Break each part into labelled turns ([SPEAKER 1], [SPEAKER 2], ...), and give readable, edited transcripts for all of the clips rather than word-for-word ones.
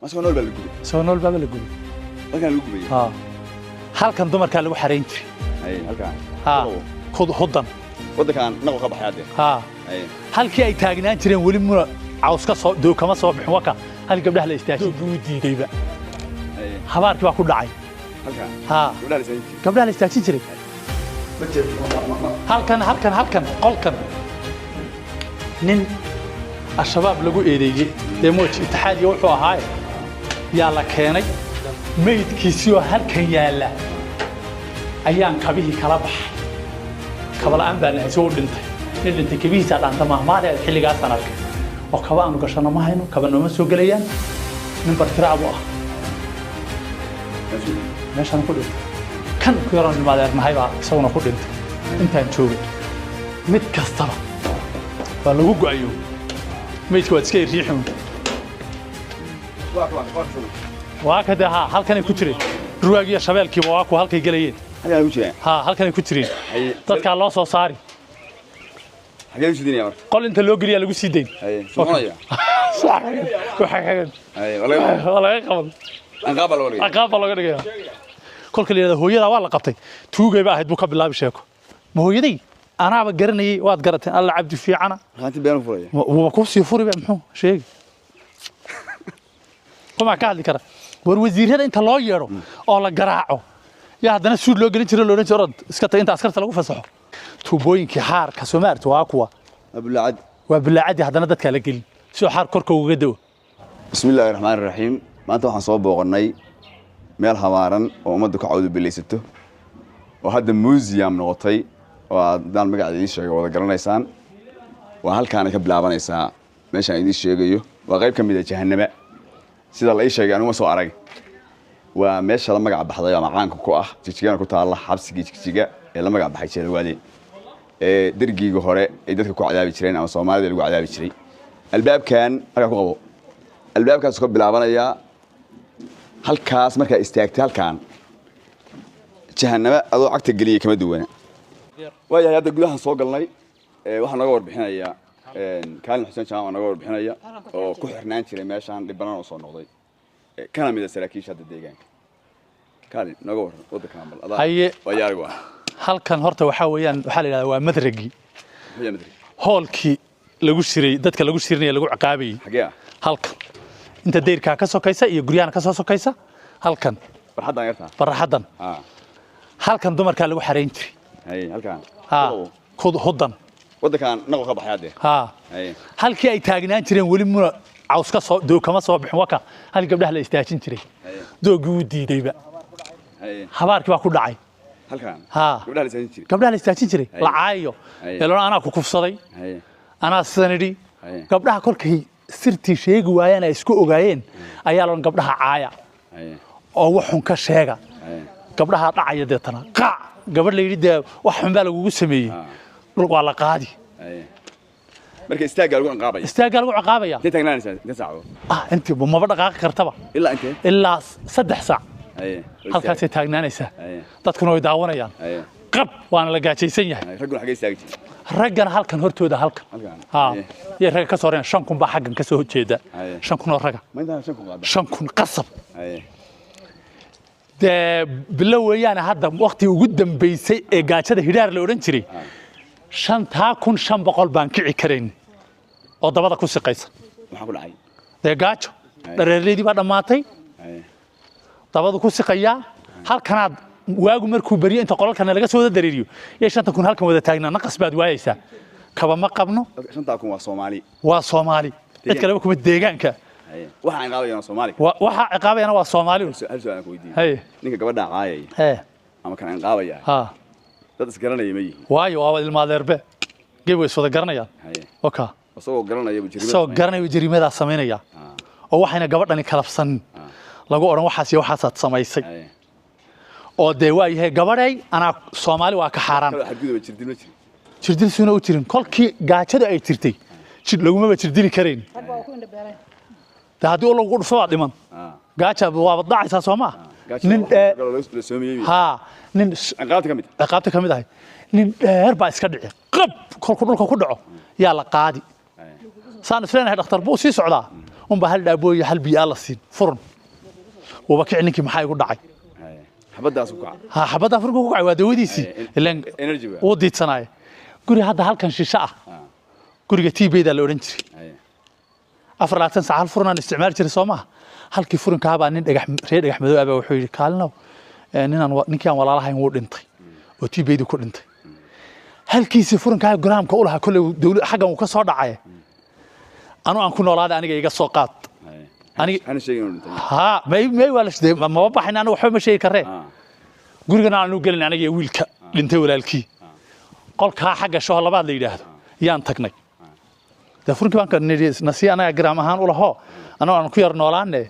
[SPEAKER 1] Masoo nool baa la gubay?
[SPEAKER 2] Isagoo nool baaba la gubay.
[SPEAKER 1] Halkaan lagu gubay?
[SPEAKER 2] Haa, halkan dumarkaa lagu xarayn jiray.
[SPEAKER 1] Haye, halkaan?
[SPEAKER 2] Haa, hudan.
[SPEAKER 1] Waddankaan naqo ka baxay hadde.
[SPEAKER 2] Haa.
[SPEAKER 1] Haye.
[SPEAKER 2] Halkii ay taagnaan jireen weli muna caws ka soo doog kama soo bixin, waka halkii gabdhaha la istaajin buu diidayba.
[SPEAKER 1] Haye.
[SPEAKER 2] Habaarkii baa ku dhacay.
[SPEAKER 1] Halkaan?
[SPEAKER 2] Haa.
[SPEAKER 1] Gabdhaha la istaajin jiray?
[SPEAKER 2] Gabdhaha la istaajin jiray. Halkan, halkan, halkan, qolkan nin Al-Shabaab lagu eedeeyey dee mooj itixaadiya wuxuu ahaaye yaa la keenay, meydkiisii oo halkan yaalla ayaan kabihii kala baxay. Kaba la'aan baa nahay, soo dhintay. Nin dhintay kabihiisaa dhaanta mahmaadee xilligaasaan arkay oo kaba aanu gashano ma hayno, kaba nooma soo gelayaan. Nin bartiraac buu ah, meeshaan ku dhintay. Kan ku yaroon ilmaadeernahay baa isaguna ku dhintay intaan joogay. Mid kastaba waa lagu go'ayo, meydka waad iska riixin. Waa ka dee, haa, halkanay ku jireen ruwaag iyo shabeelkiiba, waa kuwa halkay gelayeen.
[SPEAKER 1] Halkaan lagu jiraan?
[SPEAKER 2] Haa, halkanay ku jireen.
[SPEAKER 1] Haye.
[SPEAKER 2] Dadkaa loo soo saari.
[SPEAKER 1] Xagee u sidinaya marka?
[SPEAKER 2] Qol inta loo geliyaa lagu sii dayn.
[SPEAKER 1] Haye, soconaya?
[SPEAKER 2] Waxay
[SPEAKER 1] Haye, waa laga
[SPEAKER 2] waa laga qaban.
[SPEAKER 1] Anqaab baa looga dhigay.
[SPEAKER 2] Ciqaab baa looga dhigaya. Kolka la yidhahdo hooyadaa waa la qabtay, tuugay ba ahayd buu ka bilaabi sheeko. Ma hooyaday anaaba garanayay, waad garateen, Alla cabdi fiicana.
[SPEAKER 1] Markhaanti been u furaya.
[SPEAKER 2] Wuuba ku sii furi ba, muxuu sheegi? Kumaa ka hadli kara? War wasiirada inta loo yeedho oo la garaaco yaa haddana suud loo gelin jiro, loo odhan jiro orod iska tag, inta askarta lagu fasaxo. Tuubooyinkii xaarka soo ma aragti? Waa kuwa.
[SPEAKER 1] Abulaacad.
[SPEAKER 2] Waa bulaacadii, haddana dadkaa la gelin si oo xaar korka ugaga da'o.
[SPEAKER 1] Bismi illaahi raxmaani raxiim. Maanta waxaan soo booqannay meel habaaran oo ummaddu ka cawdubilaysato oo hadda museum noqotay, oo haddaan magaceeda idiin sheego wada garanaysaan. Waa halkaanay ka bilaabanaysaa meeshaan idiin sheegayo. Waa qayb ka mid a jahanama sida la ii sheegay, aniguma soo arag. Waa meesha la magac baxday ama caanka ku ah Jigjigana ku taalla, xabsigii Jigjiga ee la magac baxay Jeelwaade, ee dergiga hore ay dadka ku cadaabi jireen ama Soomaalida lagu cadaabi jiray. Albaabkan halkaa ku qabo, albaabkaas ka bilaabanayaa halkaas. Markaa istaagtay halkaan, jahanamo adoo cagta geliya kama duwana. Waayahay, hadda gudahan soo galnay. Waxaa nooga warbixinaya Kaalin Xuseen Jaamac, nooga warbixinaya oo ku xirnaan jiray meeshaan, dhibanan oo soo noqday, kana mid a saraakiisha hadda deegaanka. Kaalin, nooga warran waddankan bal adaa.
[SPEAKER 2] Haye.
[SPEAKER 1] Waa yaarigu ah.
[SPEAKER 2] Halkan horta waxaa weeyaan, waxaa la yidhahdaa waa madragii.
[SPEAKER 1] Muxuu yahay madrig?
[SPEAKER 2] Hoolkii lagu shiray, dadka lagu shirinaya, lagu ciqaabayay.
[SPEAKER 1] Xagee ah?
[SPEAKER 2] Halkan inta dayrkaa ka sokaysa iyo guryahana ka soo sokaysa, halkan.
[SPEAKER 1] Barxaddan yartaa?
[SPEAKER 2] Baraxaddan. Halkan dumarkaa lagu xarayn jiray.
[SPEAKER 1] Haye, halkaan?
[SPEAKER 2] Haa, hudan.
[SPEAKER 1] Waddankan naqo ka baxay hadde.
[SPEAKER 2] Haa.
[SPEAKER 1] Haye.
[SPEAKER 2] Halkii ay taagnaan jireen weli muna caws ka soo doog kama soo bixin, waka halkii gabdhaha la istaajin jiray.
[SPEAKER 1] Haye.
[SPEAKER 2] Doogii wuu diidayba.
[SPEAKER 1] Haye.
[SPEAKER 2] Habaarkii baa ku dhacay.
[SPEAKER 1] Halkaan?
[SPEAKER 2] Haa.
[SPEAKER 1] Gabdhaha la istaajin jiray?
[SPEAKER 2] Gabdhaha la istaajin jiray.
[SPEAKER 1] Haye.
[SPEAKER 2] La caayo.
[SPEAKER 1] Haye.
[SPEAKER 2] Ee loona anaa ku kufsaday.
[SPEAKER 1] Haye.
[SPEAKER 2] Anaa sidan idhi.
[SPEAKER 1] Haye.
[SPEAKER 2] Gabdhaha kolkay sirtii sheegi waayeen ay isku ogaayeen ayaa loon gabdhaha caaya
[SPEAKER 1] Haye.
[SPEAKER 2] oo wax xun ka sheega.
[SPEAKER 1] Haye.
[SPEAKER 2] Gabdhaha dhacaya deetana qaac gabadh la yidhi dee wax xun baa lagugu sameeyey. Dhul waa la qaadi.
[SPEAKER 1] Haye, marka istaaggaa lagu ciqaabaya?
[SPEAKER 2] Istaaggaa lagu ciqaabaya.
[SPEAKER 1] Intee taagnaanaysaa, intee saacadood?
[SPEAKER 2] Ah, intii maba dhaqaaqi kartaba.
[SPEAKER 1] Ilaa intee?
[SPEAKER 2] Ilaa 3 saac.
[SPEAKER 1] Haye.
[SPEAKER 2] Halkaasay taagnaanaysaa.
[SPEAKER 1] Haye.
[SPEAKER 2] Dadkuna way daawanayaan.
[SPEAKER 1] Haye.
[SPEAKER 2] Qab, waana la gaajaysan yahay.
[SPEAKER 1] Haye, ragguna xaggee istaagi jiray?
[SPEAKER 2] Raggana halkan hortooda, halkan.
[SPEAKER 1] Halkan?
[SPEAKER 2] Haa.
[SPEAKER 1] Haye.
[SPEAKER 2] Iyo ragga ka soo horeen, 5,000 baa xaggan ka soo horjeeda.
[SPEAKER 1] Haye.
[SPEAKER 2] 5,000 oo raga.
[SPEAKER 1] Ma intaan 5,000 qaada?
[SPEAKER 2] 5,000 qasab.
[SPEAKER 1] Haye.
[SPEAKER 2] Dee bilo weeyaane, hadda waqtii ugu dambeysay ee gaajada hidhaar la odhan jiray, 5500 baan kici karayn oo dabada ku siqaysa.
[SPEAKER 1] Maxaa ku dhacay?
[SPEAKER 2] Dee gaajo.
[SPEAKER 1] Haye.
[SPEAKER 2] Dhareerleydii baa dhammaatay.
[SPEAKER 1] Haye.
[SPEAKER 2] Dabadu ku siqayaa halkanaad. Waagu markuu beriyo, inta qolalkana laga soo wada dareeriyo iyo 5,000 halkan wada taagnaa, naqas baad waayaysaa, kaba ma qabno.
[SPEAKER 1] Dadka 5,000 waa Soomaali?
[SPEAKER 2] Waa Soomaali, cid kaleba kuma deegaanka.
[SPEAKER 1] Haye, waxaan ciqaabayana waa Soomaali.
[SPEAKER 2] Waxaa ciqaabayana waa Soomaali.
[SPEAKER 1] Hal su'aal aan ku weydiiyey.
[SPEAKER 2] Haye.
[SPEAKER 1] Ninka gabadha caayaya
[SPEAKER 2] hee
[SPEAKER 1] ama kan ciqaabaya,
[SPEAKER 2] ha
[SPEAKER 1] dad isgaranaya ma yihiin?
[SPEAKER 2] Waayo, waa ilmaadeerbe, geeb way iswada garanayaan.
[SPEAKER 1] Haye.
[SPEAKER 2] Oka.
[SPEAKER 1] Isagoo garanaya buu
[SPEAKER 2] isagoo garanaya jariimadaa samaynaya oo waxayna gabadhani kalabsanin lagu odhan waxaas iyo waxaasaad samaysay.
[SPEAKER 1] Haye.
[SPEAKER 2] Oo dee waa yahay gabadhay anaa Soomaali waa ka xaaraan.
[SPEAKER 1] Kaloo xadgudub jirdil ma jirin?
[SPEAKER 2] Jirdil suuna u jirin. Kolkii gaajada ay jirtay jir lagumaba jirdili karayn.
[SPEAKER 3] Rag waa ku indhabeeleen.
[SPEAKER 2] Dee haddii lagu dhufo waa dhiman. Gaaja waaba dhacaysaa, soo maa? Nin dheer
[SPEAKER 1] la soomiyey.
[SPEAKER 2] Haa, nin
[SPEAKER 1] ciqaabta ka mid.
[SPEAKER 2] Ciqaabta ka mid ahay, nin dheer baa iska dhici, qab, kolkuu dhulka ku dhaco yaa la qaadi. Saan isleenahay dhakhtar buu sii socdaa. Unba hal dhaabooyo hal biyo la siin furun. Waba kici ninkii, maxaa igu dhacay?
[SPEAKER 1] Xabadaas ku kaca.
[SPEAKER 2] Ha, xabadda furunka ku kacay waa dawadiisii ilaan.
[SPEAKER 1] Energy ba.
[SPEAKER 2] Wuu diidsanaaye. Guri hadda halkan shisho ah, guriga TB-da la odhan jiray, 24 saac hal furunaan isticmaali jiray, soo maaha? Halkii furinkaabaa nin dhagax reer Dhagax Madow abaa wuxuu yidhi, kaalinow, ninaan ninkii aan walaalahayn wuu dhintay oo TB-du ku dhintay. Halkiisii furinkaa garaamka u lahaa kolley dawlad xaggan uu ka soo dhacay, anu aan ku noolaaday, aniga iga soo qaad.
[SPEAKER 1] Hana sheegin inuu dhintay.
[SPEAKER 2] Ha, may waa la shidey, maba baxayn, aniga waxba ma sheegi karee. Gurigan aanu gelin aniga iyo wiilka dhintay walaalkii. Qolkaa xagga shaho labaad la yidhaahdo yaan tagnay. Dee furinkii baan ka nidhi, nasi anaga garaam ahaan u laho, anagoo aan ku yar noolaane,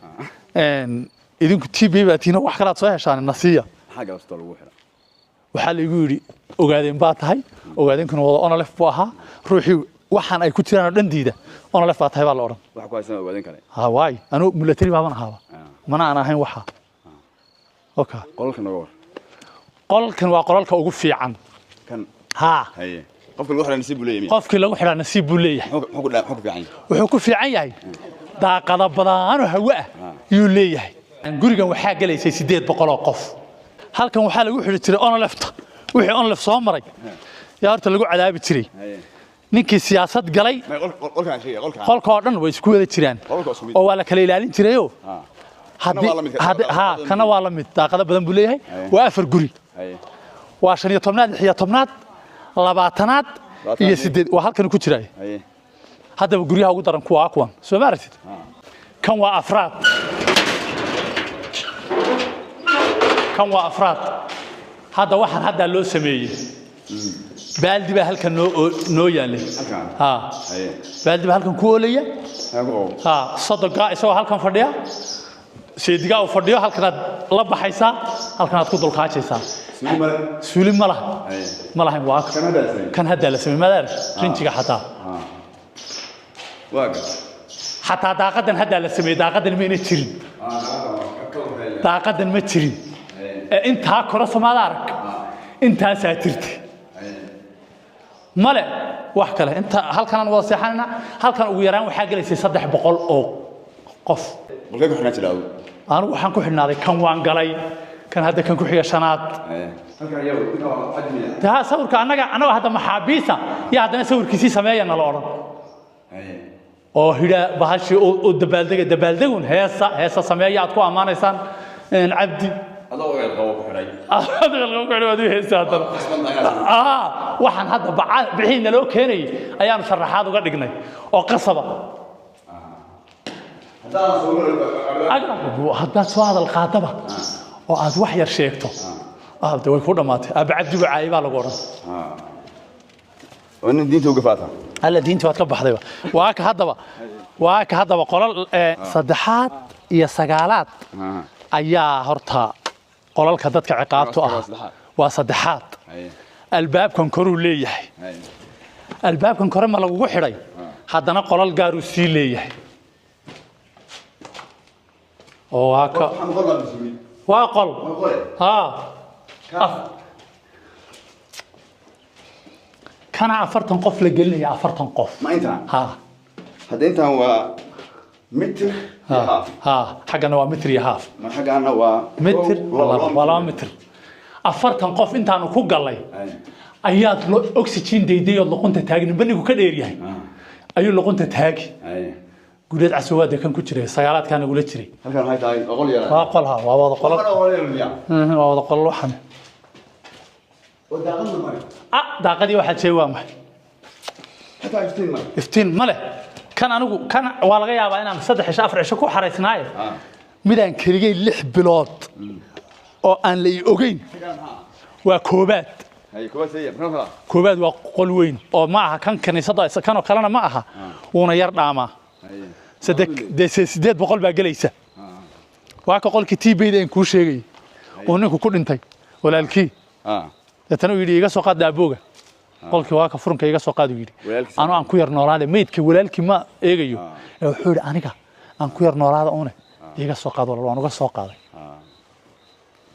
[SPEAKER 2] idinku TB baa tihiin oo wax kalaad soo heshaan, nasiya.
[SPEAKER 1] Maxaa galabsatoo lagu xira?
[SPEAKER 2] Waxaa laigu yidhi, ogaadeen baa tahay. Ogaadeenkuna wada ONLF buu ahaa. Ruuxii waxaan ay ku jiraan oo dhan diida, ONLF baa tahay baa la odhan.
[SPEAKER 1] Waxa ku haysan ogaadeen kale.
[SPEAKER 2] Ha, waay anuu military baaban ahaaba, mana aan ahayn waxa okay.
[SPEAKER 1] Qolalka nooga war.
[SPEAKER 2] Qolkan waa qolalka ugu fiican.
[SPEAKER 1] Kan?
[SPEAKER 2] Ha.
[SPEAKER 1] Haye, qofka lagu xiraa nasiib buu leeyahay miya?
[SPEAKER 2] Qofkii lagu xidhaa nasiib buu leeyahay.
[SPEAKER 1] Muxuu ku fiican yahay?
[SPEAKER 2] Wuxuu ku fiican yahay daaqado badanoo hawo ah yuu leeyahay. Gurigan waxaa gelaysay 800 oo qof. Halkan waxaa lagu xidhi jiray ONLF-ta. Wixii ONLF soo maray yaa horta lagu cadaabi jiray. Ninkii siyaasad galay.
[SPEAKER 1] May qolkaan sheegaya, qolkaan.
[SPEAKER 2] Qolka oo dhan way isku wada jiraan.
[SPEAKER 1] Qolka waa isku mid.
[SPEAKER 2] Oo waa la kala ilaalin jirayoo.
[SPEAKER 1] Kana waa la mid.
[SPEAKER 2] Haddii ha, kana waa la mid, daaqado badan buu leeyahay. Waa afar guri. Waa 15aad, 16aad, 20aad iyo 8 waa halkan ku jiray. Haddaba guryaha ugu daran kuwa kuwan, soo ma aragtid? Kan waa afraad, kan waa afraad. Hadda waxaan hadda loo sameeyey baaldi baa halkan noo yaalay.
[SPEAKER 1] Halkan?
[SPEAKER 2] Ha. Baaldi baa halkan ku oolaya.
[SPEAKER 1] Halkan ku qabo.
[SPEAKER 2] Ha, soddonkaa isagoo halkan fadhiya, seedigaa uu fadhiyo, halkanaad la baxaysaa, halkanaad ku dulkaajaysaa.
[SPEAKER 1] Suuli male.
[SPEAKER 2] Suuli ma laha. Ma lahayn, waa
[SPEAKER 1] Kan hadda la sameeyey.
[SPEAKER 2] Kan haddaa la sameeyey, maadaar rinjiga xataa.
[SPEAKER 1] Waa gar.
[SPEAKER 2] Xataa daaqadan haddaa la sameeyey, daaqadan mayna jirin, daaqadan ma jirin. Ee intaa kore somaada arag, intaasaa jirtay male wax kale. Inta halkanaan wada seexanayna. Halkan ugu yaraan waxaa gelaysay 300 oo qof.
[SPEAKER 1] Qolkee ku xidhnaa jira adigu?
[SPEAKER 2] Anigu waxaan ku xidhnaaday kan waan galay, kan hadda kan ku xiga shanaad.
[SPEAKER 1] Halkan iyagu inta waa xajmiya.
[SPEAKER 2] Taa sawirka annaga hadda maxaabiisa iyo haddana sawirkiisii sameeya nala odhan oo hidha bahashii oo dabaaldega, dabaaldegun, heesa heesa sameeya aad ku ammaanaysaan Cabdi.
[SPEAKER 1] Adoo ogaal qabo ku xidhay.
[SPEAKER 2] Adiga ku xidhay waad u heesa haddana. Waxaan hadda bixii naloo keenayay ayaanu sharaxaad uga dhignay oo qasaba.
[SPEAKER 1] Haddaan soo
[SPEAKER 2] Haddaad soo hadal qaadaba oo aad wax yar sheegto, de way ku dhammaatay. Aaba Cabdi buu caayay baa lagu odhan.
[SPEAKER 1] Oo nin diinta uga faata.
[SPEAKER 2] Alla, diintii waad ka baxdayba. Waa ka haddaba, waa ka haddaba qolal saddexaad iyo sagaalaad ayaa horta qolalka dadka ciqaabtu ah.
[SPEAKER 1] Waa saddexaad.
[SPEAKER 2] Waa saddexaad. Albaabkan koruu leeyahay. Albaabkan kore ma lagugu xidhay, haddana qolal gaaruu sii leeyahay oo waa ka
[SPEAKER 1] Waxaan qol baan suuli.
[SPEAKER 2] Waa qol.
[SPEAKER 1] Waa qole.
[SPEAKER 2] Ha. Kana 40 qof la gelinaya, 40 qof.
[SPEAKER 1] Ma intaan?
[SPEAKER 2] Ha.
[SPEAKER 1] Hadda intaan waa mitir iyo half.
[SPEAKER 2] Ha, xaggana waa mitir iyo half.
[SPEAKER 1] Ma xaggaana waa
[SPEAKER 2] mitir.
[SPEAKER 1] Laba.
[SPEAKER 2] Waa 2 mitir. 40 qof intaanu ku galay ayaad oxygen dayday ood luqunta taagin. Banigu ka dheer yahay ayuu luqunta taagi. Guuleed Casowaade kan ku jiray, sagaalaadkaa nagula jiray.
[SPEAKER 1] Halkan waxay tahay waa qol yar.
[SPEAKER 2] Waa qol, ha, waa wada qolal.
[SPEAKER 1] Qol yar miya?
[SPEAKER 2] Waa wada qolal waxan.
[SPEAKER 1] Oo daaqadna male.
[SPEAKER 2] Ah, daaqadii waxaa jeey waa maxay?
[SPEAKER 1] Xataa iftiin male.
[SPEAKER 2] Iftiin ma leh. Kan anigu kan waa laga yaabaa inaan 3 cisho, 4 cisho ku xaraysnaaye. Midaan keligay 6 bilood oo aan la ii ogeyn waa koobaad.
[SPEAKER 1] Haye, kuwa seeya maxaa kala?
[SPEAKER 2] Koobaad waa qol weyn oo ma aha kan kaniisadda, kanoo kalena ma aha, wuuna yar dhaamaa. Saddex dee 800 baa gelaysa. Waa ka qolkii TB-da aan kuu sheegayay oo ninku ku dhintay walaalkii. Deetana uu yidhi, iga soo qaad daabooga. Qolkii waa ka furunka, iga soo qaad uu yidhi.
[SPEAKER 1] Walaalkiis.
[SPEAKER 2] Anoo aan ku yar noolaade, meydka walaalkii ma eegayo. Ee wuxuu yidhi, aniga aan ku yar noolaada une iga soo qaad walaal. Waan uga soo qaaday.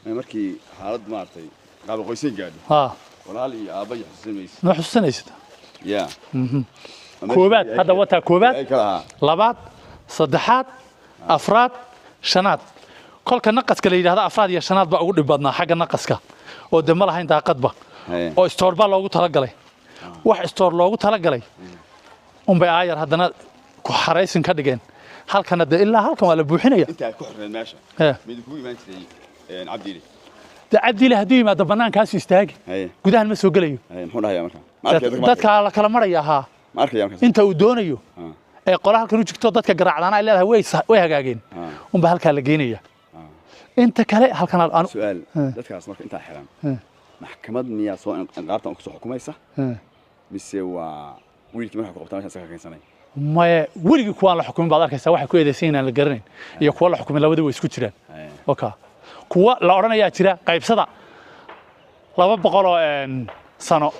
[SPEAKER 1] Markii xaalad maartay qaaba qoysin gaadho, walaal iyo aabba iyo xusuusinaysa.
[SPEAKER 2] Ma xusuusanaysid?
[SPEAKER 1] Ya.
[SPEAKER 2] Koobaad hadda wataa, koobaad.
[SPEAKER 1] Ay kala ahaa.
[SPEAKER 2] Labaad, Saddexaad, afraad, shanaad. Kolka naqaska la yidhaahdo afraad iyo shanaad baa ugu dhib badnaa xagga naqaska, oo de ma lahayn daaqadba, oo istoor baa loogu talagalay. Wax istoor loogu talagalay unbay aayar haddana ku xaraysin ka dhigeen. Halkana dee ilaa halkan waa la buuxinaya.
[SPEAKER 1] Intaa ku xirneed meesha, mid kugu imaan jiray Cabdiili?
[SPEAKER 2] Dee Cabdiile hadduu yimaado bannaankaasu istaagi, gudahan ma soo gelayo.
[SPEAKER 1] Muxuu dhahayaa marka?
[SPEAKER 2] Dadka la kala maraya ahaa.
[SPEAKER 1] Ma arkaya markaas
[SPEAKER 2] inta uu doonayo ee qola halkan u jigto dadka garaacdaana ay leedahay way hagaageen unbaa halkaa la geynaya. Inta kale halkan aan
[SPEAKER 1] Su'aal, dadkaas marka intaa xiran, maxkamad miyaa soo inqaabtan ku soo xukumaysa, mise waa wiilkii markaa ku qabtaa meesha iska keensanay?
[SPEAKER 2] Maye, weligii kuwaan la xukumin baad arkaysaa, waxay ku eedeysan inaan la garanayn, iyo kuwa la xukumin, labadii way isku jiraan. Oka kuwa la odhanayaa jira qaybsada 200 oo sano,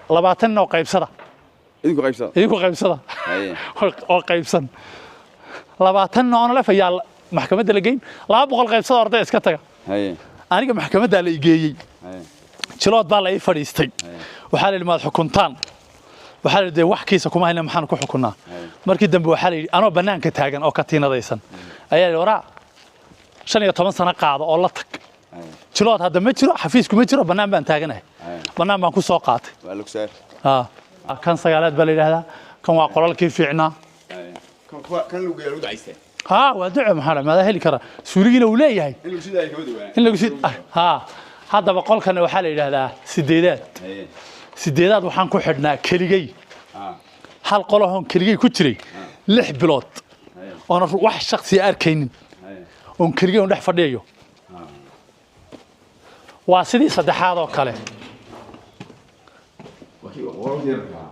[SPEAKER 2] 20 nin oo qaybsada.
[SPEAKER 1] Idinku qaybsada.
[SPEAKER 2] Idinku qaybsada. Oo qaybsan 20 nin oo lef ayaa maxkamadda la geyn, 200 qaybsada, orday iska taga. Aniga maxkamaddaa la igeeyey, jilood baa la ii fadhiistay. Waxaa la yidhi maad xukuntaan? Waxaa la yidhi dee wax kiisa kuma hayna, maxaan ku xukunnaa? Markii dambe waxaa la yidhi anoo bannaanka taagan oo katiinadaysan ayaa la yidhi waraa 15 sano qaado oo la tag. Jilood hadda ma jiro, xafiisku ma jiro, bannaan baan taaganahay, bannaan baan ku soo qaatay.
[SPEAKER 1] Waa lagu saar.
[SPEAKER 2] Kan sagaalaad baa la yidhaahdaa, kan waa qolalkii fiicnaa.
[SPEAKER 1] Kan lagu geeyo lagu ducaystay?
[SPEAKER 2] Haa, waa duco, maxaa maadaa heli kara, suuligiina uu leeyahay.
[SPEAKER 1] In lagu sidaayay kama duwanaa.
[SPEAKER 2] In lagu si haa. Haddaba qolkana waxaa la yidhaahdaa sideedaad. Sideedaad waxaan ku xidhnaa keligey, hal qolahoon keligey ku jiray 6 bilood, oona wax shaksiya arkaynin, oon keligey oon dhex fadhiyayo. Waa sidii saddexaad oo kale.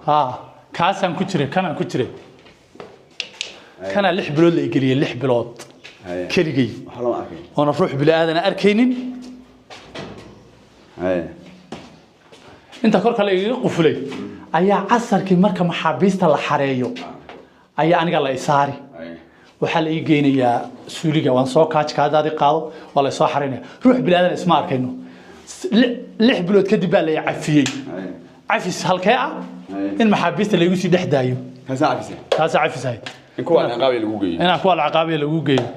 [SPEAKER 2] Haa, kaasaan ku jiray, kanaan ku jiray, kanaa 6 bilood la igeliyey, 6 bilood keligey, oona ruux bini aadana arkaynin. Inta korka la igaga qufulay ayaa casarkii marka maxaabiista la xareeyo ayaa aniga la isaari. Waxaa la ii geynayaa suuliga, waan soo kaajkaadaadi qaado, waa la soo xareynaya. Ruux bini aadan isma arkayno. 6 bilood kadib baa la i cafiyey. Cafis halkee ah? In maxaabiista laygu sii dhex daayo.
[SPEAKER 1] Kaasaa cafisay?
[SPEAKER 2] Taasaa cafis ahayd.
[SPEAKER 1] In kuwa ciqaabaya lagu geeyo.
[SPEAKER 2] Inaan kuwa la ciqaabaya lagu geeyo.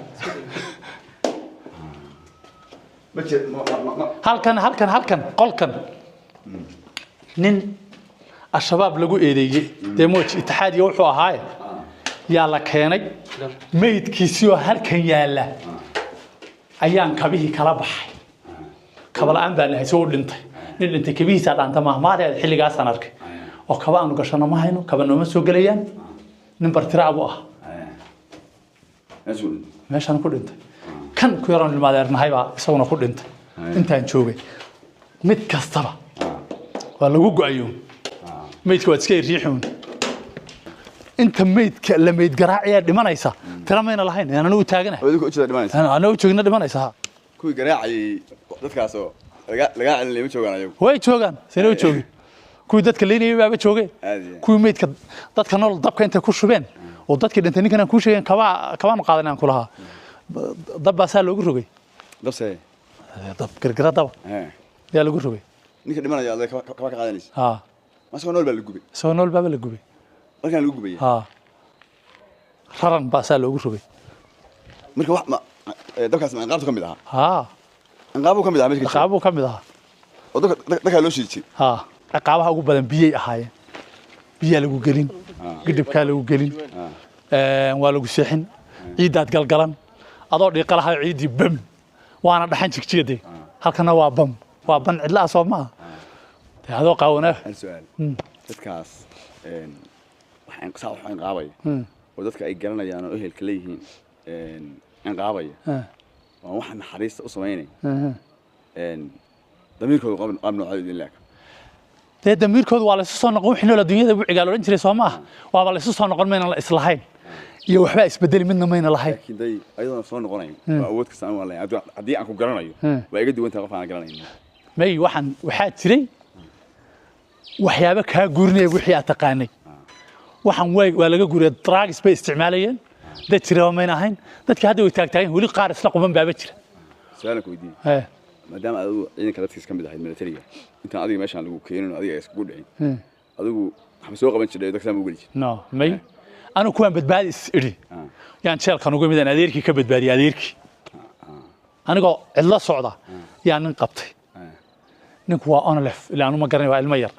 [SPEAKER 1] Ma jir
[SPEAKER 2] Halkan, halkan, halkan qolkan nin Al-Shabaab lagu eedeeyey, dee mooj itixaadiya wuxuu ahaaye, yaa la keenay. Meydkiisii oo halkan yaalla ayaan kabihii kala baxay. Kaba la'aan baan nahay, soo dhintay. Nin dhintay kabihiisaa dhaanta mahmaadeed. Xilligaasaan arkay oo kaba aanu gashano ma hayno, kaba nooma soo gelayaan. Nin bartiraa buu ah.
[SPEAKER 1] Meeshuu dhintay?
[SPEAKER 2] Meeshaan ku dhintay. Kan ku yaroon ilmaadeernahay baa isaguna ku dhintay. Intaan joogay mid kastaba waa lagu go'ayoon, meydka waad iska riixuun. Inta meydka la meyd garaacayaa dhimanaysa tira mayna lahayn, aan anigu taaganahay.
[SPEAKER 1] Oo idinku ujeeda dhimanaysa?
[SPEAKER 2] Anagu joogna dhimanaysa, ha.
[SPEAKER 1] Kuwii garaacayay dadkaas oo laga celinaya ma joogaan ayagu?
[SPEAKER 2] Way joogaan, sina u joogin? Kuwii dadka leynayay baaba joogeen.
[SPEAKER 1] Aad iyo aad.
[SPEAKER 2] Kuwii meydka dadka nool dabka intay ku shubeen oo dadkii dhintay, ninkan aan kuu sheegeen kabaa kabaanu qaadan aan kulahaa, dab baa saa loogu rogay.
[SPEAKER 1] Dabse?
[SPEAKER 2] Dab gargara daba yaa lagu rogay.
[SPEAKER 1] Ninka dhimanaya aad kaba ka qaadanaysa?
[SPEAKER 2] Ha.
[SPEAKER 1] Masagoo nool baa la gubay?
[SPEAKER 2] Isagoo nool baaba la gubay.
[SPEAKER 1] Markaan lagu gubaya?
[SPEAKER 2] Ha, raran baa saa loogu rogay.
[SPEAKER 1] Marka wax ma dabkaas ma inqaabtu ka mid ahaa?
[SPEAKER 2] Ha.
[SPEAKER 1] Inqaabuu ka mid ahaa meesha ka jira?
[SPEAKER 2] Ciqaabuu ka mid ahaa.
[SPEAKER 1] Oo dadka dadkaa loo shiidi jiray?
[SPEAKER 2] Ha, ciqaabaha ugu badan biyay ahaayeen. Biyaa lagu gelin, gidhibkaa lagu gelin, waa lagu seexin, ciiddaad galgalan adoo dhiiqa lahaa, ciiddii bam, waana dhaxan jigjigade. Halkana waa bam, waa ban cidla ah, soo maaha? Dee adoo qaawanaa.
[SPEAKER 1] Hal su-aal, dadkaas wax saa wax inqaabaya oo dadka ay garanayaan oo ehelka leeyihiin inqaabaya, waa waxa naxariista u samaynaya, damiirkooda qaab noocooda idin leeka?
[SPEAKER 2] Dee damiirkoodu waa laysu soo noqon. Wixii nool adduunyada buu cigaal odhan jiray, soo maaha? Waaba laysu soo noqon mayna la islahayn iyo waxbaa isbedeli midna mayna lahayn.
[SPEAKER 1] Laakiin day ayadoona soo noqonayn waa awood kasta anigu aan leeyahay. Haddii aan ku garanayo waa iga duwan tahay qof aan garanayn.
[SPEAKER 2] May, waxaan waxaa jiray waxyaabo kaa guurinaya wixii aad taqaanay. Waxaan waa laga guuriya. Drugs bay isticmaalayeen, dad jiraba mayna ahayn. Dadka hadda way taagtaagan, weli qaar isla quban baaba jira.
[SPEAKER 1] Su-aalan ku weydiiyey, maadaama adigu ciidanka dadkiis ka mid ahayd militariga, intaan adiga meeshaan lagu keenin oo adiga ay iskugu dhicin, adigu waxba soo qaban jiray? Dadka saa ma u geli jiray?
[SPEAKER 2] No, may. Anigu kuwaan badbaadi is idhi, yaan jeelkan uga midaan adeerkii ka badbaadiyay. Adeerkii anigoo cidlo socda yaa nin qabtay. Ninku waa ONLF, ilaa anu ma garanay, waa ilmo yar.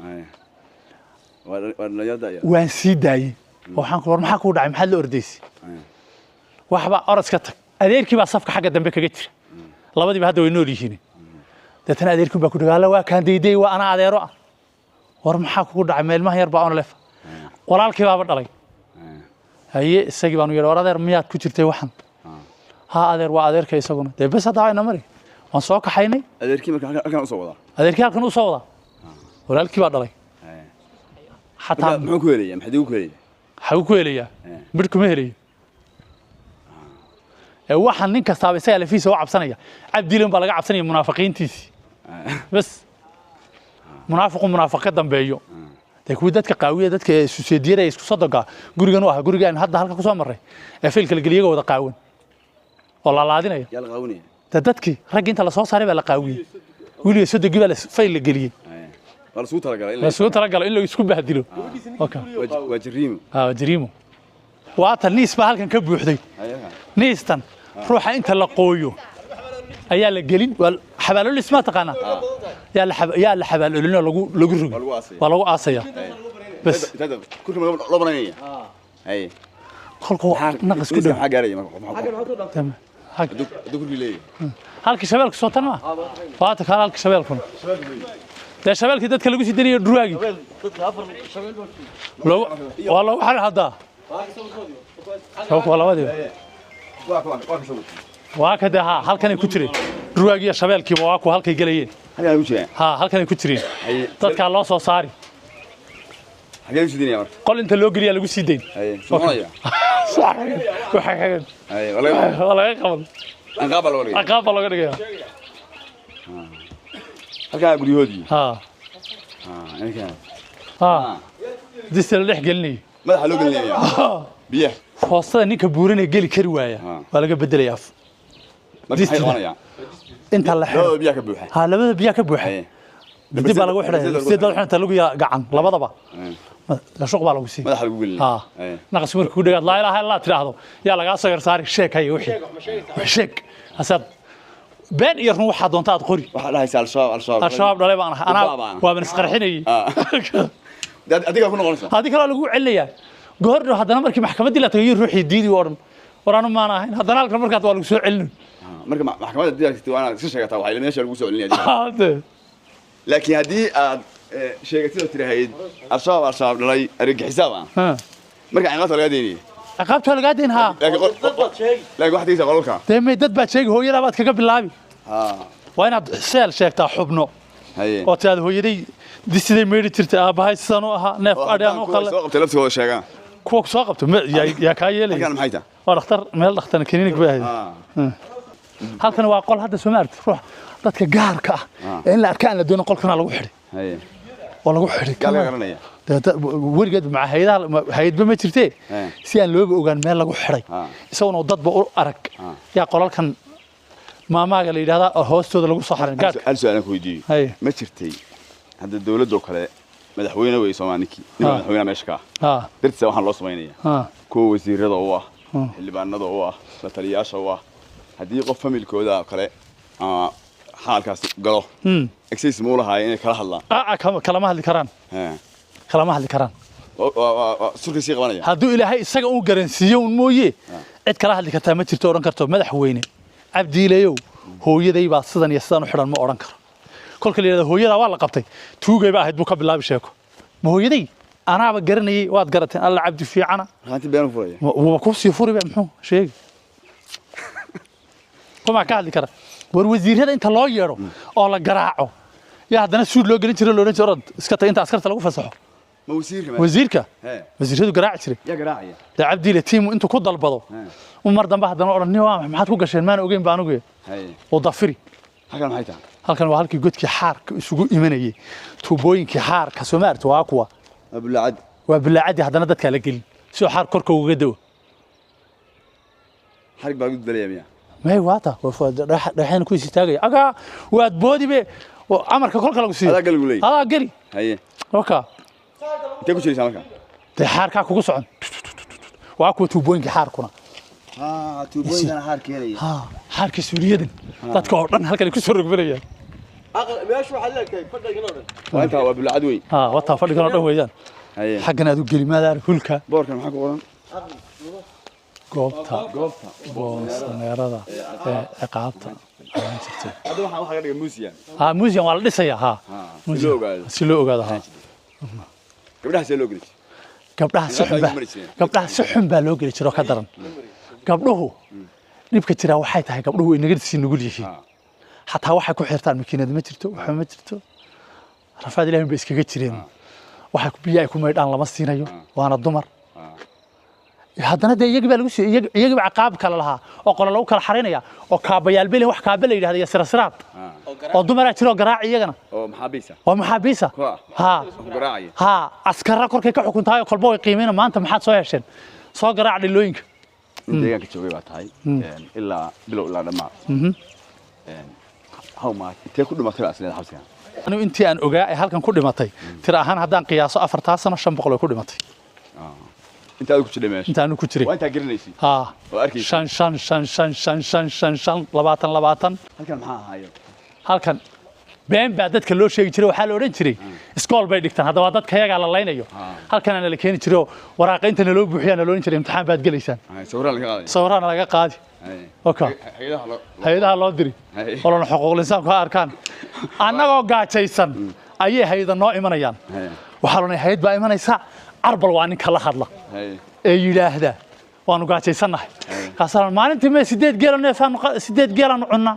[SPEAKER 1] Waa dhalinyarada ayaa.
[SPEAKER 2] Waan sii daayey oo waxaan ku war, maxaa kuu dhacay? Maxaad la ordaysay? Waxba, orod ka tag. Adeerkii baa safka xagga dambe kaga jira. Labadiiba hadda way nool yihiin. Deetana adeerkii baa ku dhaga, alla waa kaan dayday, waa anaa adeero ah. War maxaa kugu dhacay? Meelmahan yar baa ONLF, walaalkii baaba dhalay. Haye, isagii baanu yidhi, war adeer, miyaad ku jirtay waxan? Ha adeer, waa adeerka isaguna. Dee bes, hadda ina mari, waan soo kaxaynay.
[SPEAKER 1] Adeerkii marka halkan usoo wadaa?
[SPEAKER 2] Adeerkii halkan u soo wadaa, walaalkii baa dhalay xataa.
[SPEAKER 1] Marka muxuu ku helayaa? Maxaa ku helaya?
[SPEAKER 2] Xaguu ku helayaa? Midh kuma helayo. Ee waxaan nin kastaaba isagaa lafiisa u cabsanaya. Cabdiilan baa laga cabsanaya, munaafiqiintiisii bas. Munaafiqu munaafiq ka dambeeyo. Dee kuwii dadka qaawiya, dadka suseediyada ee isku sodoga gurigan u ahaa, gurigaan hadda halka kusoo marray ee faylka la geliyaga wada qaawan oo laalaadinaya.
[SPEAKER 1] Yaa la qaawinaya?
[SPEAKER 2] Dee dadkii raggi inta lasoo saaray baa la qaawiyey, wiliga sodogii baa fayl la geliyey.
[SPEAKER 1] Waa lasugu talagalay in
[SPEAKER 2] la isugu talagalo in la isku bahdilo. Okay.
[SPEAKER 1] Waa jariimo.
[SPEAKER 2] Ah, jariimo. Waata niis baa halkan ka buuxday. Niistan ruuxa inta la qooyo ayaa la gelin. Waa xabaalolis, ma taqaanaa? Yaa la xabaalolin oo lagu rogi.
[SPEAKER 1] Waa lagu aasaya.
[SPEAKER 2] Waa lagu aasaya bas.
[SPEAKER 1] Kurka loo banaynaya. Haye.
[SPEAKER 2] Kolkuu naqas ku dhow.
[SPEAKER 1] Maxaa gaaraya marka?
[SPEAKER 2] Tamam.
[SPEAKER 1] Hadduu kurkii leeyahay.
[SPEAKER 2] Halkii shabeelku soo tan ma waata kaala halkii shabeelkuna, dee shabeelkii dadka lagu sii danayo, dhurwaagii waa loogu xarin haddaa. Sababku waa labadiiba.
[SPEAKER 1] Waa ka waa ka sawir.
[SPEAKER 2] Waa ka dee, ha, halkanay ku jireen dhurwaagii iyo shabeelkiiba, waa kuwa halkay gelayeen.
[SPEAKER 1] Halkan ku jiraan.
[SPEAKER 2] Ha, halkanay ku jireen. Dadkaa loo soo saari.
[SPEAKER 1] Xagee ku sidinaya marka?
[SPEAKER 2] Qol inta loo geliyaa lagu sii dayn.
[SPEAKER 1] Haye, soconaya.
[SPEAKER 2] Waxay xigeen.
[SPEAKER 1] Haye, waa laga
[SPEAKER 2] waa laga qaban.
[SPEAKER 1] Anqaab baa looga dhigay.
[SPEAKER 2] Ciqaab baa looga dhigaya.
[SPEAKER 1] Halkaa guryahoodii.
[SPEAKER 2] Ha.
[SPEAKER 1] Ninkan.
[SPEAKER 2] Ha, dista la dhex gelinayay.
[SPEAKER 1] Madaxa loo gelinaya biyaha.
[SPEAKER 2] Hoostada ninka buuranee geli kari waaya waa laga bedelayaa.
[SPEAKER 1] Marka maxay qabanayaan?
[SPEAKER 2] Inta la xidho.
[SPEAKER 1] Labada biyaha ka buuxa.
[SPEAKER 2] Ha, labada biyaa ka buuxa. Dib baa lagu xidhaya, sideed baa lagu xidhaya lagu yaa gacan labadaba. Lashuq baa lagu sii.
[SPEAKER 1] Madaxa lagu gelinaya.
[SPEAKER 2] Ha. Naqas markii ku dhagaad laa ilaaha illaa tidhaahdo, yaa lagaa soo yar saari. Sheeg haye, wixii sheeg hasaad been iyo run waxaa doonta aad qori.
[SPEAKER 1] Waxaa dhahaysa al-Shabaab, al-Shabaab.
[SPEAKER 2] Al-Shabaab dhalay baan ahay anaa.
[SPEAKER 1] Ubaa baan ahay.
[SPEAKER 2] Waaban isqarxinayay.
[SPEAKER 1] Adigaa ku noqonaysa.
[SPEAKER 2] Haddii kaloo lagu celinayaa goor dhow. Haddana markii maxkamaddii la tagay ruuxii diidi oo dhan, war anu maan ahayn. Haddana halkan markaas waa lagu soo celin.
[SPEAKER 1] Marka maxkamadda haddii aad tagtid, waa inaad iska sheegataa waxay meesha lagu soo celinaya.
[SPEAKER 2] Hade.
[SPEAKER 1] Laakiin haddii aad sheegatid oo tirahayd al-Shabaab, al-Shabaab dhalay, argagixisaab ah, marka ciqaabta lagaa deynaya.
[SPEAKER 2] Ciqaabta waa lagaa deyn, haa.
[SPEAKER 1] Laakiin laakiin waxaad tegeysaa qolalka.
[SPEAKER 2] Dee may, dad baad sheegi, hooyadaa baad kaga bilaabi. Waa inaad seel sheegtaa xubno oo tiaad hooyaday disiday meydhi jirtay, aabbahay sidaan u ahaa, neef
[SPEAKER 1] oo
[SPEAKER 2] adhi aan
[SPEAKER 1] haddaan
[SPEAKER 2] u
[SPEAKER 1] kuwa
[SPEAKER 2] qalay.
[SPEAKER 1] Soo qabtay laftigooda sheegaan.
[SPEAKER 2] Kuwa ku soo qabto yaa kaa yeelaya.
[SPEAKER 1] Halkan maxay tahay?
[SPEAKER 2] Waa dhakhtar, meel dhakhtar clinic bay ahayd. Halkan waa qol hadda soo ma aragtid, ruux dadka gaarka ah ee in la arka aan la doonin qolkana lagu xidhay. Waa lagu xidhay.
[SPEAKER 1] Yaa laga garanaya?
[SPEAKER 2] Dee weligeed maca hayadaha hayadba ma jirtee, si aan looba ogaan meel lagu xidhay, isaguna dadba u arag, yaa qolalkan maamaaga la yidhahdaa oo hoostooda lagu soo xarin gaadhka.
[SPEAKER 1] Hal su'aal aan ku weydiiyo.
[SPEAKER 2] Haye.
[SPEAKER 1] Ma jirtay hadda dowladoo kale madaxweyne wey Soomaa, ninkii nin madaxweynaha meesha ka ah, dartiisa waxaan loo samaynaya, kuwa wasiirada u ah, xildhibaanada u ah, la taliyayaasha u ah, haddii qof familkooda oo kale ama xaalkaas galo, access ma u lahaay inay kala hadlaan?
[SPEAKER 2] Kalama hadli karaan. Kalama hadli karaan.
[SPEAKER 1] Surkay sii qabanaya.
[SPEAKER 2] Hadduu Ilaahay isaga uu garansiiyo un mooye, cid kala hadli kartaa ma jirto. Odhan karto madaxweyne Cabdiilayow, hooyaday baa sidan iyo sidan u xidhan, ma odhan karo. Kolka la yidhahdo hooyadaa waa la qabtay, tuugay ba ahayd buu ka bilaabi sheeko. Ma hooyaday anaaba garanayay, waad garateen, alla Cabdi fiicana.
[SPEAKER 1] Markhaanti been u furaya.
[SPEAKER 2] Wuuba ku sii furi ba, muxuu sheegi? Kumaa ka hadli kara? War wasiirada inta loo yeedho oo la garaaco yaa haddana suud loo gelin jiro, loo odhan jiro orod iska tag, inta askarta lagu fasaxo.
[SPEAKER 1] Ma wasiirka
[SPEAKER 2] Wasiirka. Wasiiradu garaaci jiray.
[SPEAKER 1] Yaa garaacaya?
[SPEAKER 2] Dee Cabdiile tiimu intuu ku dalbado un mar dambe haddana odhan nin waa maxaad ku gasheen, maana ogeyn baan ogeyn. Oo dafiri.
[SPEAKER 1] Halkan maxay tahay?
[SPEAKER 2] Halkan waa halkii godkii xaarka isugu imanayay, tuubooyinkii xaarka soo ma aragti, waa kuwa.
[SPEAKER 1] Waa bulaacad.
[SPEAKER 2] Waa bulaacadii, haddana dadkaa la gelin si uu xaar korka ugaga dawo.
[SPEAKER 1] Xarig baa lagu dalaya miya?
[SPEAKER 2] May, waata dhagaxyana ku is istaagaya, agaa waad boodibe oo amarka kolka lagu siiyo.
[SPEAKER 1] Adaa gali lagu leeyahay.
[SPEAKER 2] Adaa geli.
[SPEAKER 1] Haye.
[SPEAKER 2] Oka.
[SPEAKER 1] Intee ku jiraysaa marka?
[SPEAKER 2] Dee xaarkaa kugu socon. Waa kuwa tuubooyinka xaarkuna.
[SPEAKER 1] Tuubooyinkana xaar keenaya.
[SPEAKER 2] Ha, xaarka suuriyadan dadka oo dhan halkan ay ku soo rogmanayaan.
[SPEAKER 3] Meesha waxaad leedahay fadhigan oo dhan.
[SPEAKER 1] Waa intaa, waa bulacad weyn.
[SPEAKER 2] Ha, wataa fadhigan oo dhan weeyaan. Xaggan aad u geli maadaar hulka.
[SPEAKER 1] Boorkan maxaa ku qoran?
[SPEAKER 2] Goobta
[SPEAKER 1] goobta
[SPEAKER 2] boosaneerada ee ciqaabta ahaan jirtay.
[SPEAKER 1] Hadda waxaa ka dhigay museum.
[SPEAKER 2] Ha, museum waa la dhisayaa, ha.
[SPEAKER 1] Si loo ogaado.
[SPEAKER 2] Si loo ogaado, ha.
[SPEAKER 1] Gabdhaha see loo geli jiray?
[SPEAKER 2] Gabdhaha si xun baa, gabdhaha si xun baa loo geli jiro, ka daran. Gabdhuhu dhibka jiraa waxay tahay gabdhuhu way naga sii nugul yihiin. Xataa waxay ku xirtaan makiinad ma jirto, waxba ma jirto, rafaad Ilaahin bay iskaga jireen. Waxay biyo ay ku maydhaan lama siinayo, waana dumar. Haddana dee iyagii baa lagu sii, iyagii baa ciqaab kale lahaa oo qola lagu kala xaraynaya oo kaabayaal belen, wax kaaba la yidhahda iyo sirasiraad oo dumaraa jiro oo garaaci iyagana.
[SPEAKER 1] Oo maxaabiisa?
[SPEAKER 2] Waa maxaabiisa.
[SPEAKER 1] Kuwa?
[SPEAKER 2] Ha.
[SPEAKER 1] Ku garaacaya?
[SPEAKER 2] Ha, askara korkay ka xukuntahay oo kolba way qiimeyna, maanta maxaad soo hesheen, soo garaac dhilooyinka.
[SPEAKER 1] In deegaanka joogay baa tahay ilaa bilow ilaa dhammaad. How much, intee ku dhimatay baa isleedahay xabsigan?
[SPEAKER 2] Anigu intii aan ogaa ee halkan ku dhimatay tira ahaan haddaan qiyaaso 4-taa sano 500 ay ku dhimatay.
[SPEAKER 1] Inta aad ku jirtay meesha?
[SPEAKER 2] Inta aanu ku jiray.
[SPEAKER 1] Waa intaa garanaysay?
[SPEAKER 2] Ha.
[SPEAKER 1] Oo arkaysa.
[SPEAKER 2] 5 5 5 5 5 5 5 5 20 20.
[SPEAKER 1] Halkan maxaa ahaayo?
[SPEAKER 2] Halkan been baa dadka loo sheegi jiray, waxaa la odhan jiray iskool bay dhigtaan. Haddaba waa dadka yagaa la laynayo. Halkana la keeni jiray oo waraaqa inta naloo buuxiyaa naloo odhan jiray imtixaan baad gelaysaan.
[SPEAKER 1] Sawiraan laga qaaday.
[SPEAKER 2] Sawiraana laga qaadi. Okay.
[SPEAKER 1] Hay'adaha loo
[SPEAKER 2] Hay-adaha loo diri olona xuquuqul insaanku ha arkaan annagoo gaajaysan ayay hay-ada noo imanayaan. Waxaa loonay hay-ad baa imanaysa, carbal waa ninka la hadla ee yidhaahda waanu gaajaysannahay. Kaasaa maalintii mee 8 geelo neefaanu 8 geelaanu cunnaa.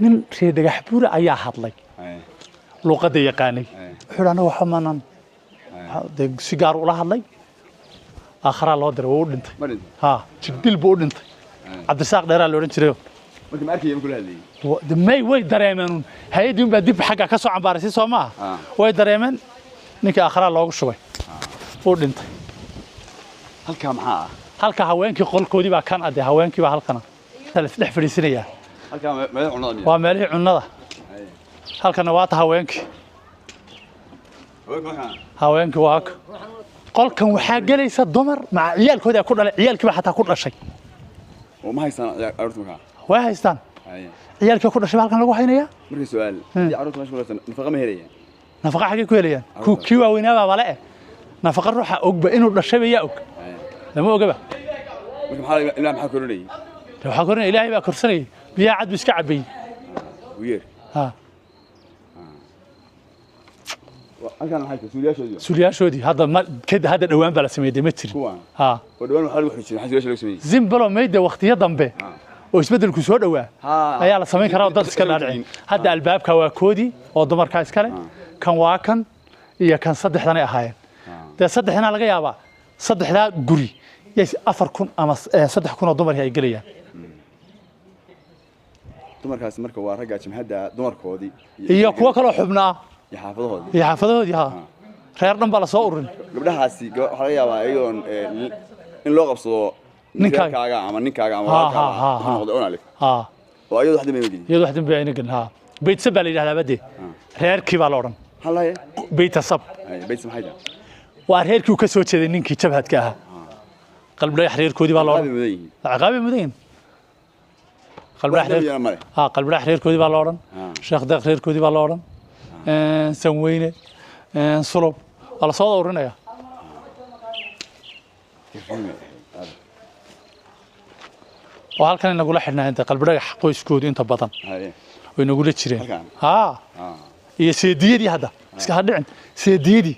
[SPEAKER 2] Nin reer Dhagax Buura ayaa hadlay, luuqadda yaqaanay. Wuxuu yidhi anaga waxba maanaan dee, si gaar ula hadlay. Aakharaa loo diray, wuu u dhintay.
[SPEAKER 1] Ma dhintay?
[SPEAKER 2] Ha, jigdil buu u dhintay. Cabdirasaaq Dheeraa la odhan jirayo.
[SPEAKER 1] Marka ma arkaya markuu la hadlayay?
[SPEAKER 2] May, way dareemeen uun, hay-addii unbaa dib xagga ka soo cambaaraysay, soo maaha? Way dareemeen, ninkii aakharaa loogu shubay, wuu dhintay.
[SPEAKER 1] Halkaa maxaa ah?
[SPEAKER 2] Halka haweenkii qolkoodii baa kan ade, haweenkii baa halkana la isdhex fadhiisinayaa.
[SPEAKER 1] Halkaa meelaha cunnada miya?
[SPEAKER 2] Waa meelihii cunnada. Halkana waa ta haweenkii.
[SPEAKER 1] Haweenka markaa?
[SPEAKER 2] Haweenkii waa ka qolkan, waxaa gelaysa dumar maca ciyaalkoodii ay ku dhalay, ciyaalkii baa xataa ku dhashay.
[SPEAKER 1] Oo ma haystaan carruurta markaa?
[SPEAKER 2] Way haystaan. Ciyaalkii ku dhashay baa halkan lagu haynayaa.
[SPEAKER 1] Marka su'aal, haddii carruurta meesha ku dhashan nafaqa ma helayaan?
[SPEAKER 2] Nafaqa xaggay ku helayaan? Kii waaweynaabaa bale eh nafaqa ruuxa ogba inuu dhashayba yaa og? Lama ogaba.
[SPEAKER 1] Marka maxaa ilmaha maxaa korinayay?
[SPEAKER 2] Dee waxaa korinaya, Ilaahay baa korsanayay, biyaha cad buu iska cabayey.
[SPEAKER 1] Wiyeer.
[SPEAKER 2] Ha.
[SPEAKER 1] Halkan maxay tahay? Suuliyaashoodii?
[SPEAKER 2] Suuliyaashoodii hadda ma kadib, hadda dhowaan baa la sameeyey, dee ma jirin.
[SPEAKER 1] Kuwaan?
[SPEAKER 2] Ha.
[SPEAKER 1] Oo dhawaan waxaa lagu xijiyay, maxaa suuliyaasha lagu sameeyey?
[SPEAKER 2] Zimbalo mayde waqtiyo dambe oo isbeddelku soo dhowaa ayaa la samayn karaa oo dad iska dhaadhicin. Hadda albaabka waa koodii oo dumarkaa iskale, kan waa kan iyo kan, saddexdanay ahaayeen. Dee saddexdanaa laga yaabaa, saddexdaa guri yay 4000 ama 3000 oo dumarkii ay gelayaan.
[SPEAKER 1] Dumarkaasi marka waa ragga jimhadda dumarkoodii?
[SPEAKER 2] Iyo kuwo kaloo xubnaa.
[SPEAKER 1] Iyo xaafadahoodii.
[SPEAKER 2] Iyo xaafadahoodii, ha. Reer dhan baa lasoo ururin.
[SPEAKER 1] Gabdhahaasi waxaa laga yaabaa iyagoon in loo qabsado.
[SPEAKER 2] Ninkaaga.
[SPEAKER 1] Ninkaaga ama ninkaaga ama
[SPEAKER 2] Ha,
[SPEAKER 1] walaalkaaga
[SPEAKER 2] ha, ha,
[SPEAKER 1] wuxuu
[SPEAKER 2] ha.
[SPEAKER 1] noqday onalif
[SPEAKER 2] Ha.
[SPEAKER 1] oo ayadu wax dambe ma gelin.
[SPEAKER 2] Iyadoo wax dambi ayna gelin, ha. Beytsab baa la yidhahdaa badee, reerkii baa la odhan.
[SPEAKER 1] Maxaa lahaye?
[SPEAKER 2] Beytasab.
[SPEAKER 1] Bayts maxay tahay?
[SPEAKER 2] Waa reerkii uu ka soo jeeday ninkii jabhadka ahaa, Qalbi Dhagax, reerkoodii baa la
[SPEAKER 1] qaabay
[SPEAKER 2] odhan.
[SPEAKER 1] Mudan yihiin.
[SPEAKER 2] Ciqaabay mudan yihiin. Qalbi
[SPEAKER 1] wax
[SPEAKER 2] Dhagax reer
[SPEAKER 1] dambiyana male.
[SPEAKER 2] Ha, Qalbi Dhagax reerkoodii baa la odhan. Sheekh Deeq reerkoodii baa la odhan, Sanweyne, Sulub waa la soo wada ururinaya. Oo halkan inagula xidhnaa inta Qalbi Dhagax qoyskoodu inta badan way nagula jireen.
[SPEAKER 1] Halkan?
[SPEAKER 2] Ha. Iyo seediyadii hadda iska ha dhicin, seediyadii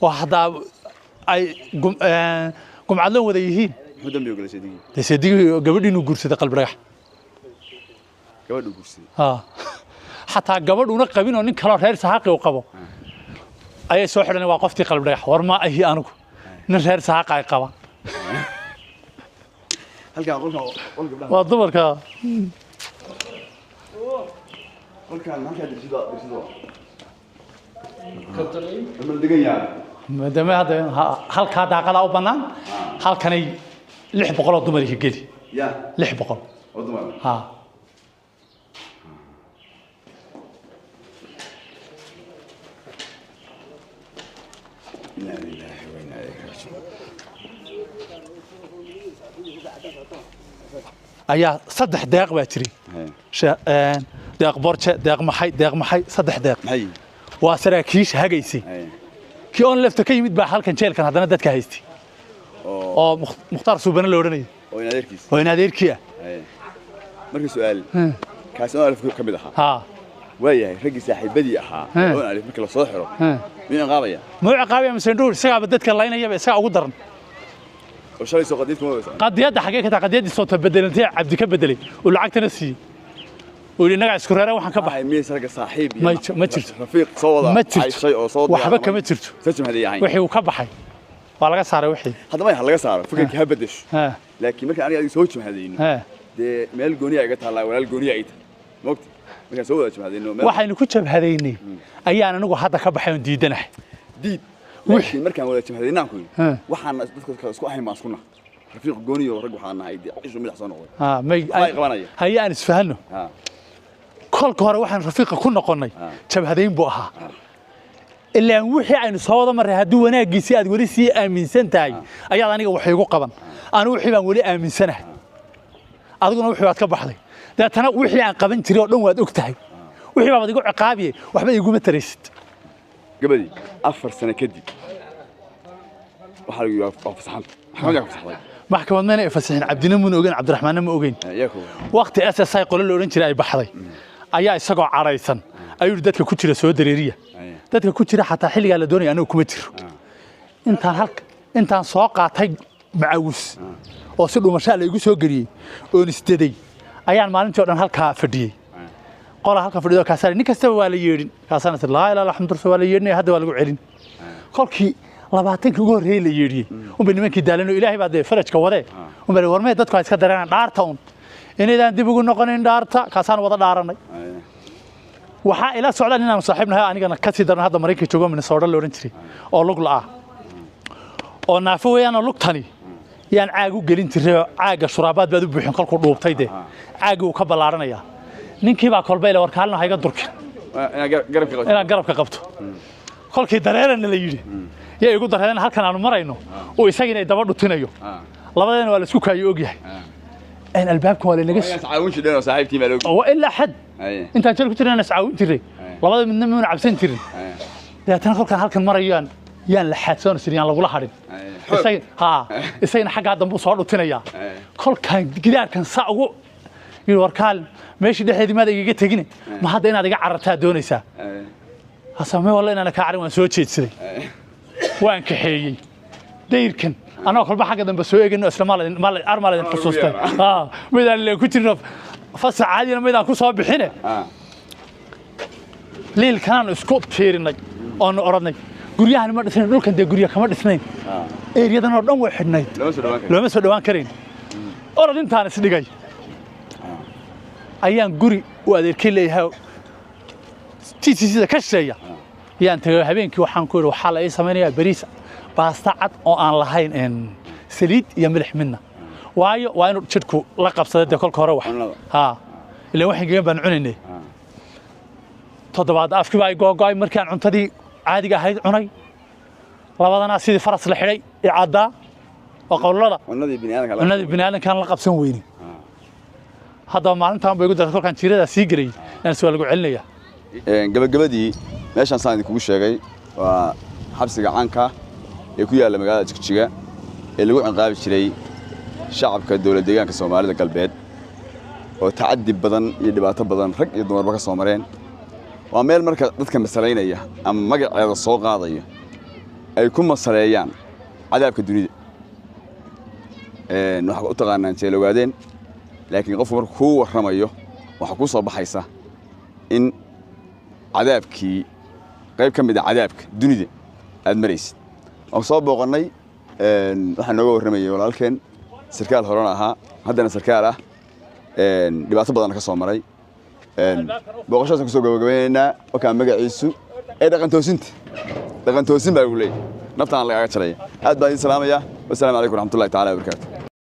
[SPEAKER 2] oo haddaa ay gumcadlo wada yihiin.
[SPEAKER 1] Muxuu dambi ogolay seedigii?
[SPEAKER 2] Dee seedigii gabadhii inuu guursaday Qalbi Dhagax.
[SPEAKER 1] Gabadhu guursaday?
[SPEAKER 2] Ha, xataa gabadhuna qabin oo nin kaloo reer Saxaaqi uu qabo ayay soo xidhan. Waa qoftii Qalbi Dhagax, war ma ahi anigu, nin reer Saxaaqa ay qaba.
[SPEAKER 1] Halkan qolkan qol gabdhaha?
[SPEAKER 2] Waa dumarka.
[SPEAKER 1] Qolkan halkaa dirsida ma la degan yahay?
[SPEAKER 2] Maadaama hadda halkaa daaqadaa u bannaan, halkanay 600 oo dumarka geli.
[SPEAKER 1] Ya?
[SPEAKER 2] 600.
[SPEAKER 1] Oo dumar?
[SPEAKER 2] Ha.
[SPEAKER 1] Inna lillahi wa inna ilayhi raaji'uun.
[SPEAKER 2] Ayaa 3 deeq baa jiray. Deeq borje, deeq maxay, deeq maxay, 3 deeq.
[SPEAKER 1] Maxay?
[SPEAKER 2] Waa saraakiisha hagaysay. Kii on lefta ka yimid baa halkan jeelkan haddana dadka haystay. Oo Mukhtaar Suubane la odhanayay.
[SPEAKER 1] Oo in adeerkiis.
[SPEAKER 2] Oo in adeerkii ah.
[SPEAKER 1] Marka su'aal. Kaasi oo alif ka mid ahaa. Waayahay raggii saaxiibadii ahaa oo alif marka la soo xiro. Miyuu ciqaabaya?
[SPEAKER 2] Muu ciqaabaya mise ndhuur isagaaba dadka laynayaba isagaa ugu daran.
[SPEAKER 1] Oo shalay soo qadiid kuma weysan.
[SPEAKER 2] Qadiyadda xagee ka tahay? Qadiyaddii soo tabedelantay Cabdi ka bedelay oo lacagtana siiyey. Oo yidhi innagaa isku reereen waxaan ka baxay.
[SPEAKER 1] Miyay ragga saaxiib iyo
[SPEAKER 2] Ma jirto.
[SPEAKER 1] Rafiiq soo wada
[SPEAKER 2] Ma jirto.
[SPEAKER 1] cayshay oo soo
[SPEAKER 2] Waxba kama jirto.
[SPEAKER 1] Soo jimhadiyay ahayn.
[SPEAKER 2] Wixii uu ka baxay waa laga saaray wixii.
[SPEAKER 1] Haddaba ha laga saaro fikirkii ha bedesho. Laakiin markaan aniga adiga soo jimhadayno dee meel gooniya iga taallaa walaal gooniya ay tahay. Moogta markaan soo wada jimhadayno meel
[SPEAKER 2] Waxaynu ku jabhadaynay ayaan anigu hadda ka baxay oon diidanahay.
[SPEAKER 1] Diid. Laakiin markaan wada jimhadaynaan ku yidhi waxaan dadka kale isku ahayn baan isku nahay. Rafiiq gooniyo rag waxaan nahay dee cishu madax soo noqday. Waxbaa qabanaya.
[SPEAKER 2] Haye aan isfahanno. Kolka hore waxaan rafiiqa ku noqonnay jabhadayn buu ahaa. Ilaan wixii aynu soo wada marray haddii wanaaggiisii aad weli sii aaminsan tahay ayaad aniga wax iigu qaban. Anigu wixii baan weli aaminsanahay. Adiguna wixii baad ka baxday. Deetana wixii aan qaban jiray oo dhan waad og tahay. Wixii baad igu ciqaabiyey waxba iguma taraysid.
[SPEAKER 1] Gabadhii 4 sano kadib waxaa lagu yidhi waa fasaxanta. Maxkamad yaa ku fasaxday?
[SPEAKER 2] Maxkamad mayna ay fasixin. Cabdina muuna ogeyn, Cabdiraxmaanna ma ogeyn.
[SPEAKER 1] Yaa ku
[SPEAKER 2] waqti SSI qolo la odhan jiray ay baxday ayaa isagoo cadhaysan ayuu yidhi dadka ku jira soo dareeriya. Dadka ku jira xataa xilligaa la doonaya anigu kuma jiro. Intaan halka intaan soo qaatay macawis oo si dhumashaa la igu soo geliyey oon isdaday ayaan maalintii oo dhan halkaa fadhiyey. Qola halka fadhido kaasaan nin kastaba waa la yeedhin. Kaasaan is laa ilaaha illa alxamdu waa la yeedhinaya hadda waa lagu celin. Kolkii 20kii ugu horreeyay la yeedhiyey unbay nimankii daalan oo ilaahay baa dee farajka wadee unbay warmee dadku ha iska dareenaan dhaarta un inaydaan dib ugu noqonayn dhaarta kaasaan wada dhaaranay. Waxaa ila socdaan inaanu saaxiib nahay anigana ka sii daran hadda Maraykanka joogo Minnesota la odhan jiray oo lug la'ah oo naafo weeyaan oo lugtani yaan caag u gelin jiray oo caagga shuraabaad baad u buuxin kolkuu dhuubtay dee caaggii wuu ka ballaaranayaa. Ninkii baa kolba ila warkaalina ha iga durkin. Inaan garabka qabto. Kolkii dareerana la yidhi yaa igu dareerana halkan aanu marayno oo isagiina daba dhutinayo. Labadeena waa la isku kaayo ogyahay. Een albaabka waa la inaga
[SPEAKER 1] caawin jireen oo saaxiibtiin baa loo
[SPEAKER 2] oo ilaa xad. Intaan jeel ku jirnay is caawin jiray. Labada midna muuna cabsan jirin. Deetana kolkaan halkan marayaan yaan la xaadsoon jirin yaan lagula hadhin. Isagina xaggaa dambe uu soo dhutinayaa. Kolkaan gidaarkan saa ugu yidhi warkaal meeshii dhexdeedii maad igaga tegine ma hadda inaad iga carartaa doonaysaa. Hasamee walla inaan ka carin waan soo jeedsaday. Waan kaxeeyey. Dayrkan anoo kolba xagga dambe soo eegayno isla maal armaal idin xusuustay. Midaan leen ku jirno fasax caadina midaan ku soo bixine. Liilkanaan isku tiirinay oonu oranay guryahan ma dhisnayn dhulkan dee gurya kama dhisnayn. Eeriyadan oo dhan way xidhnayd. Looma soo dhawaan karin. Orod intaan is dhigay. Ayaan guri u adeerkay leeyahay TCC-da ka shisheeya. Yaan tagay habeenkii waxaan ku yidhi waxaa la ii samaynayaa bariis baasta cad oo aan lahayn saliid iyo milix midna. Waayo waa inuu jidhku la qabsado dee kolka hore wax. Ilaan wax engegan baan cunaynay. Toddobaad afkii baa i googo'ay markii aan cuntadii caadiga ahayd cunay. Labadana sidii faras la xidhay i caddaa oo qowlada. Cunnadii bini'aadankaan la qabsan weyne. Haddaba maalintaan bay igu dartay kolkaan jiiradaa sii gelayay inaan is waa lagu celinayaa.
[SPEAKER 1] Gabagabadii meeshaan saan idinkugu sheegay waa xabsiga caanka ee ku yaalla magaalada Jigjiga ee lagu ciqaabi jiray shacabka dowlad deegaanka Soomaalida galbeed oo tacaddi badan iyo dhibaato badan rag iyo dumarba ka soo mareen. Waa meel marka dadka masalaynaya ama magaceeda soo qaadaya ay ku masaleeyaan cadaabka dunida. Waxa u taqaanaan jeelogaadeen laakiin qofku markuu kuu warramayo waxa ku soo baxaysa in cadaabkii qayb ka mid ah cadaabka dunida aad maraysid. Waan soo booqannay waxaa nooga warramayay walaalkeen sarkaal horena ahaa haddana sarkaal ah dhibaato badan ka soo maray. Booqashadaasaan kusoo gabagabeynaynaa wakaa magaciisu ee dhaqan toosinta. Dhaqan toosin baa lagu leeyahay naftaan lagaaga jaraya. Aad baan idin salaamayaa. Wassalaamu calaykum waraxmatullahi tacaala wabarakaatu.